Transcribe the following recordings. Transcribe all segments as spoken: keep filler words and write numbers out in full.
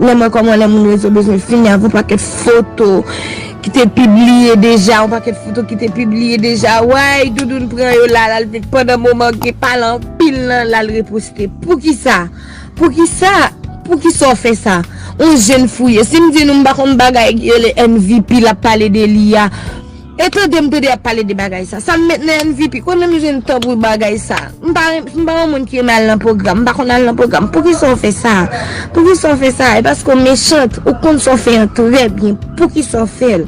Lè m wè kòman lè moun rezo bezwen fini avè yon pakèt foto ki te pibliye deja, yon pakèt foto ki te pibliye deja. Way, Doudoun pran yo la, l al vin pandan moman gen pale anpil lan, l al reposte. Poukisa? Poukisa? Poukisa w fè sa? Yon jèn fouye. Si m di nou m pa konn bagay ki rele M V P, l ap pale de li a. E tande m tande y ap pale de bagay sa. Sa m met nan M V P? Kote m jwenn tan pou bagay sa? M pa, m pa yon moun ki renmen al nan pwogram. M pa konn al nan pwogram. Poukisa w fè sa? Poukisa w fè sa? E paske w mechant. Ou konn sa w fè an trè byen. Poukisa w fè l?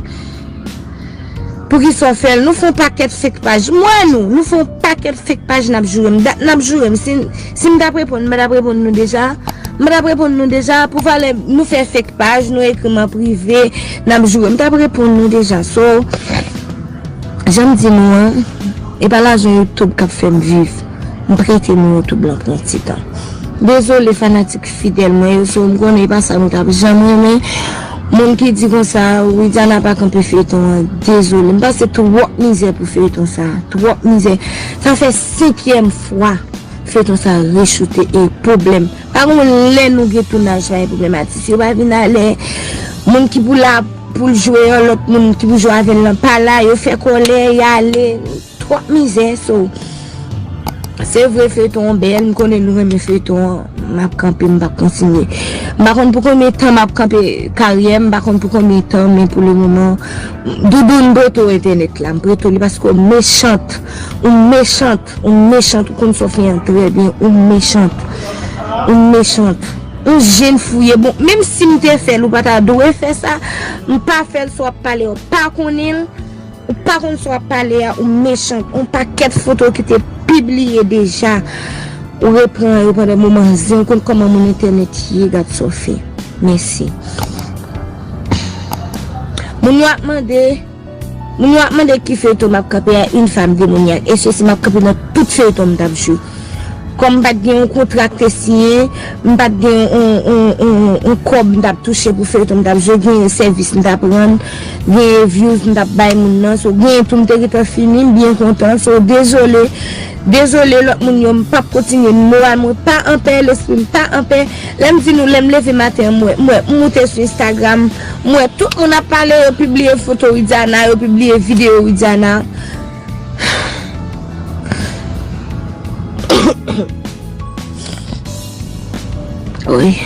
Poukisa w fè l? Nou fè yon pakèt fake paj. M wè nou. Nou fè yon pakèt fake paj n ap joure m. Dat n ap joure m. Si, si m t ap reponn, m pa t ap reponn nou deja. M pa t ap reponn nou deja. Pou valè nou fè fake paj, nou ekri m an prive, n ap joure. M t ap reponn nou deja. So, jan m di nou an, e pa lajan YouTube k ap fè m viv. M prete nou YouTube lan pou yon ti tan. Dezole fanatik fidèl mwen yo, so m konnen e pa sa nou t ap janm renmen. Moun ki di konsa, Widiana pa kanpe feyton an, dezole. M pase twòp mizè pou feyton sa, twòp mizè. Sa fè senkyèm fwa feyton sa rechoute e pwoblèm. Pa gen lè nou gen tounaj pa gen pwoblèm atis yo pa vin alè. Moun ki pou la pou l jwe an, lòt moun ki pou jwe avè l lan pa la, yo fè kòlè, y ale. Twòp mizè, so. Se vre feyton an bèl, m konnen nou renmen feyton an, m ap kanpe, m p ap kontinye. M pa konn pou konbyen tan m ap kanpe karyè m, m pa konn pou konbyen tan, men pou le moman, Doudoun prete w entènèt la, m prete w li paske w mechant, ou mechant, ou mechant, ou konn sa w fè an trè byen, ou mechant, ou mechant. Yon jèn fouye, bon, menm si m te fè l, ou pa ta dwe fè sa, m pa fè l, sa w ap pale, w pa konnen l. Ou pa konn sa w ap pale a, ou mechan. Yon pakèt foto ki te pibliye deja. Ou repran yo pandan moman zen, ou konn kòman moun entènèt ye, gad sa w fè. Mèsi. Moun yo ap mande, moun yo ap mande ki feyton m ap kanpe a, une femme démoniaque. E se si m ap kanpe nan tout feyton m t ap jwe. Kòm m pa t gen yon kontra k te siyen, m pa t gen yon, yon, yon, yon kòb m t ap touche pou feyton m t ap jwe, gen sèvis m t ap rann, gen views m t ap bay moun nan, so gen tou m te gentan fini, m byen kontan, so dezole, dezole lòt moun yo, m p ap kontinye, moral mwen pa anpè, lespri m pa anpè, lè m di nou, lè m leve maten an, m wè, m wè, m moute sou Instagram, m wè tout moun ap pale, yo pibliye foto Widiana, yo pibliye videyo Widiana. Wi.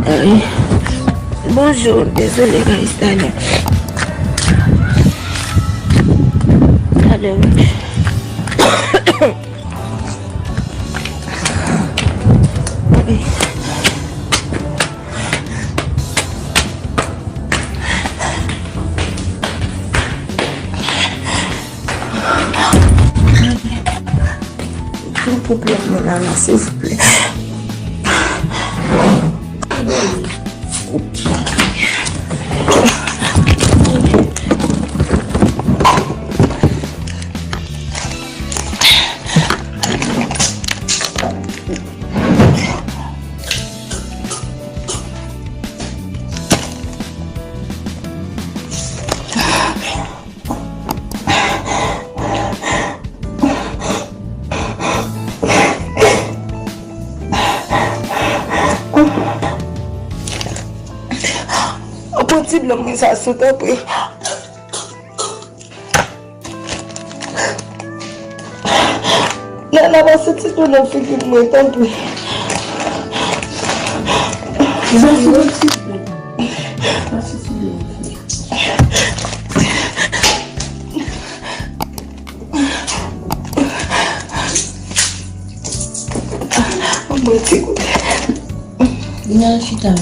Wi. Bonjou, dezole guys, talè. Talè, wi. Wi. Yon pwoblèm mwen la, la, silvouplè. Pran ti dlo mwen sa sou, tanpri. Nana, pase ti dlo nan figi mwen, tanpri. Pase ti dlo. Pase ti dlo. Mwen ti kote. Vin al chita.